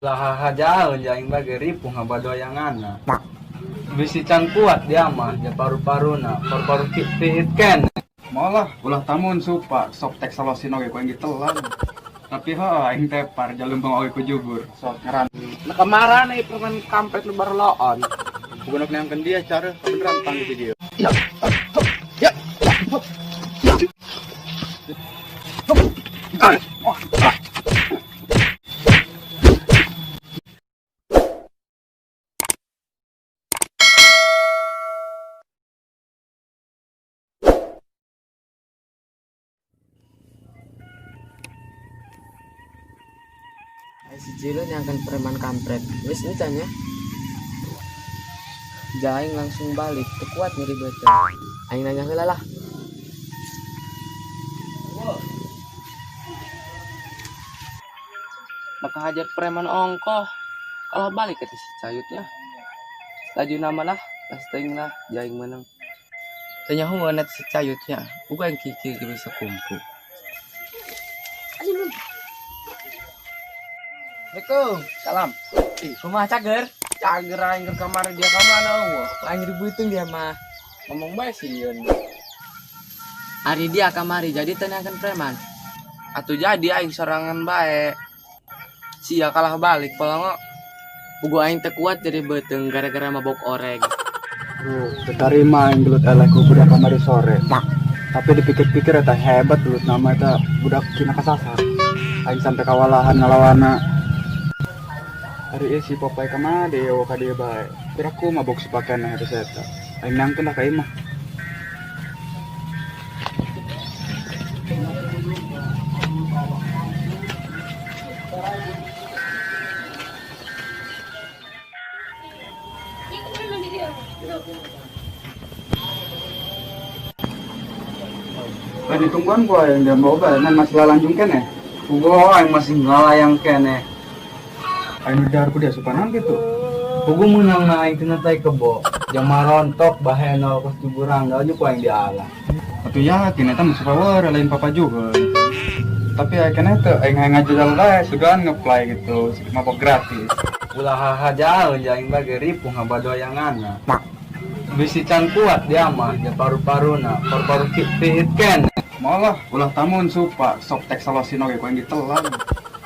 Lah hajaeun aing bage ripuh ngabadoyanganna. Bisi can kuat dia mah ja paru-paruna, paru-paru pihit keneh. Molah ulah tamun supa sok tek salosin oge ku aing ditelan. Tapi heuh aing tepar jalumpang oge ku jubur sok ngaran. Nah kemarin nih permen kampret nu barloon. Bukan neangkeun dia cara beneran tang di video. Ya. Ya. Si Jilo nyangkan preman kampret. Wis ini tanya. Jaing langsung balik, teu kuat nyeri beuteung. Aing nanya heula lah. Maka hajar preman ongkoh. Kalah balik ke si cayutnya. Laju nama lah, pasti lah, jaing menang. Tanya hungan si cayutnya, bukan kiki bisa kumpul. Assalamualaikum. Salam. Ih, kumaha cager? Cager aing ke kamar dia ka mana eueuh? Aing ribeuteung dia mah. Ngomong bae sieun. Ari dia kamari jadi teu neangkeun preman. Atuh jadi aing sorangan bae. Sia kalah balik polongo. Pugu aing teu kuat jadi beuteung gara-gara mabok oreg. Teu tarima aing gelut eleh ku budak kamari sore. Tapi dipikir-pikir eta hebat gelut nama eta budak Cina kasasar. Aing sampai kawalahan ngalawana. Hari ieu si Popeye ka mana deui ka dieu bae. Piraku mabok supakeneh eta eta. Aing nangkeun lah ka imah. Lah ditungguan gua yang dia bawa bae ngan masih lalanjung keneh. Pugu aing masih ngalayang keneh. Aing udah ku dia supanan gitu. Pugu meunang na aing tina tai kebo. Jang marontok bahenol kos juburang da ku aing dialah. Atuh yakin eta mah supawer lain papa juga. Tapi aing keneh teu aing hayang ngajajal bae sugan ngeplay gitu, mabok gratis. Ulah hajaeun aing bage ripuh ngabadoyanganna. Bisi can kuat dia mah ja paru-paruna, paru-paru pihit keneh. Molah ulah tamun supa sok tek salosin oge ku aing ditelan.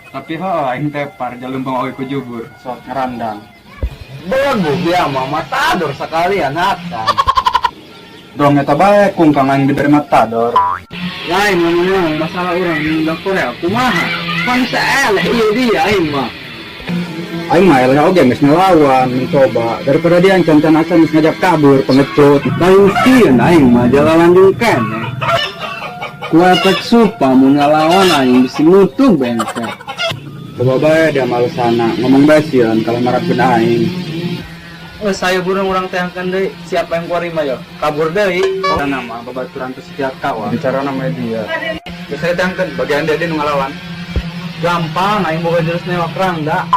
Tapi heuh aing tepar jalumpang oge ku jubur sok ngerandang. Belagu dia mah matador sekalian hakan. Dong eta bae kungkang aing diberi matador. Lain ngomong masalah urang di Korea kumaha? Pan saeleh ieu dia aing mah. Aing mah eleh oge geus ngelawan mencoba daripada dia can-can asa geus ngajak kabur pengecut. Lain sieun aing mah jalan lanjut keneh. Ku efek supa mun ngalawan aing bisi nutup bengkel. Coba bae dia malesana ngomong bae sieun kalau marapkeun aing. Oh, saya burung orang teangkeun deui, siapa yang kuari mah yo? Kabur deui. Sana mah babaturan teu setiap kawan. Bicara nama dia. Geus saya teangkeun bagian dia nu ngalawan. Gampang aing boga jurus newak rangda.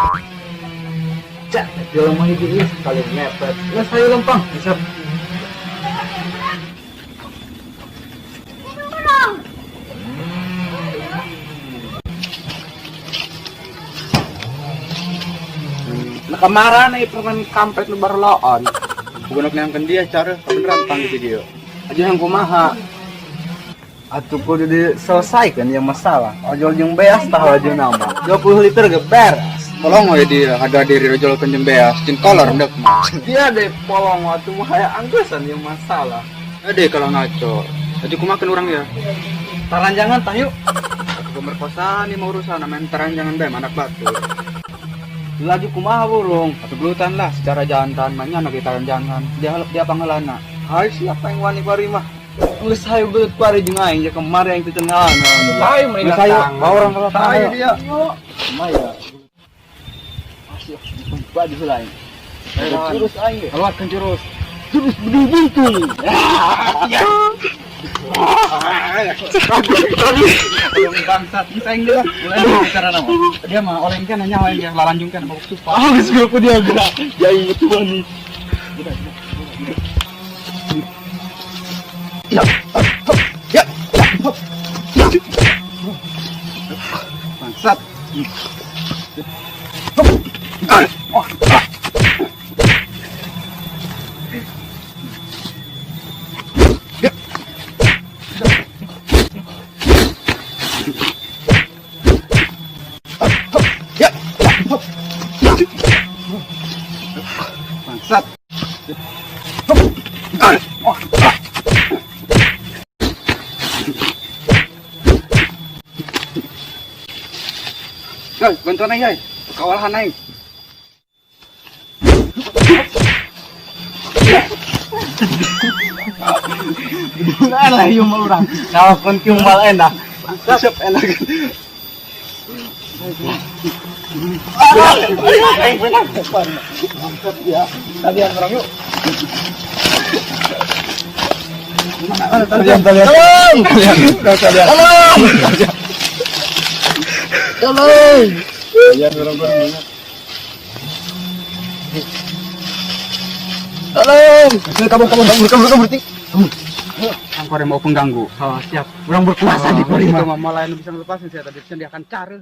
Cak, jelema hiji ieu sekali mepet. Geus hayu lempang, Siap. Nah kemarin nih permen kampret nu barloon. Bukan neangkeun dia cara beneran tang di video. Aja yang kumaha. Atuh kudu diselesaikan ya masalah. Ojol jeung beas tah laju nama. 20 liter ge beres. Polong we dia harga diri ojol jeung beas, jeung kolor ndek mah. Dia deh polong atuh mah hayang anggesan yang masalah. Ade kalau ngaco. Aja kumakeun urang ya. Taranjangan tah yuk. Atuh pemerkosaan nih mau urusan main taranjangan bae anak batu. Laju kumaha burung? Atuh gelutan lah secara jantan mah nya anak taranjangan. Dia halep dia pangelana. Hai siapa yang wani kuari mah? Geus hayu gelut kuari jeung aing ja kemari aing teu cengalan. Hayu mending Geus hayu, datang. bawa orang kalau Hayu hayu. dia. Maya. Masih tempat di heula aing. Jurus aing ge. Keluarkan jurus. Jurus bedil buntung. Yang bangsat, ini aing dia. Mulai bicara nama. Dia mah oleng kan nanya oleng dia lalanjungkan mabuk supa. Ah, geus ku dia gerak. Ya aing betulan nih. Ya. Bangsat. Bangsat. Yoi, bantuan aing, yoi. Kawalahan aing. Nah lah ieu mah urang. Nalakuan kieu moal enak. Siap enak. Aing menang. Bangsat ya. Tadian urang yuk. Talian, talian. Tolong! Talian. Tolong! Tolong. Talian orang orang. Tolong. Kabur, kabur, kabur, kabur, kabur, tik. Angkor yang mau pengganggu. Oh, siap. Urang berkuasa di Itu Korima. mah lain bisa ngelepasin saya tadi, dia akan cari.